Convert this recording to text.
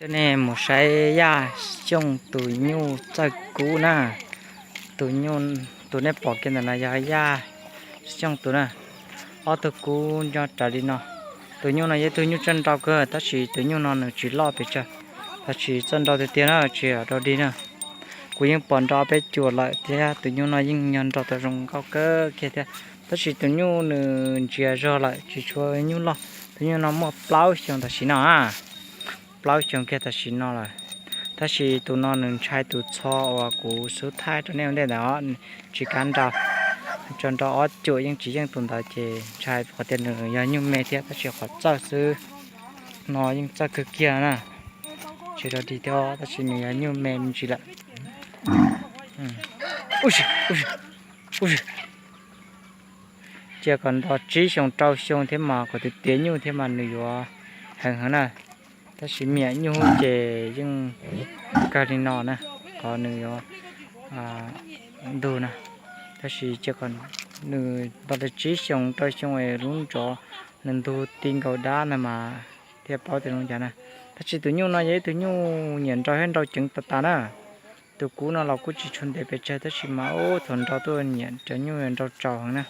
Coj nej mus saib Yaj Xyooj tus nyuj txawj kub na. Tus nyuj, tus nej pom kiag ntawm no yog Yaj Xyooj tus na. Ob tug kub nco rawv li no. Tus nyuj no yog ib tug nyuj txawj nrau kawg, tab sis tus nyuj no nws tsis loj pes tsawg, tab sis txawj nrau tiag tiag na, tsis yog nrau dig na. Kuv yeej pom nrau peb cuam lawm thiab, tus nyuj no yeej yog nrau tau zoo nkauj kawg kiag thiab. Tab sis tus nyuj nws ntsia zog lawm, tsis tshua nyuj loj. Tus nyuj no muaj plaub xyoos tam sim no. Plaub xyoos kiag tam sim no lawm. Tab sis tus no nws ntshai tus txho uas kuv xub thaij rau nej ua ntej ntawd os, tsis kav nrau. Tso nrau ob cuam yeej tsis yeej tus ntawd ces ntshai qhov tias nws yog nyuj me thiab, tab sis qhov txawj xwb no yeej txawj kawg kiag na. Tsis rau dig thiab tab sis nws yog nyuj me me ntsis lawm. Cia kom nto tsib xyoos rau xyoo thiab mas kom tiav tiav nyuj thiab mas nws yuav heev heev na. Tab sis miam nyuj ces yeej kawg li no na, qhov nws yuav ntug na. Tab sis cia kom nws nto li tsib xyoos rau xyoo es lub ntsov nws ntug ti nkaus dab ntag mas thiaj paub tias zoo cas na. Tab sis tus nyuj no yog ib tug nyuj nyiam nrau thiab nrau ceev tas tas na. Tus kub no los kuj tsis tshua ntev pes tsawg tab sis mas ub thaum nrau tuaj nyiam cov nyuj nrau tsaus heev na.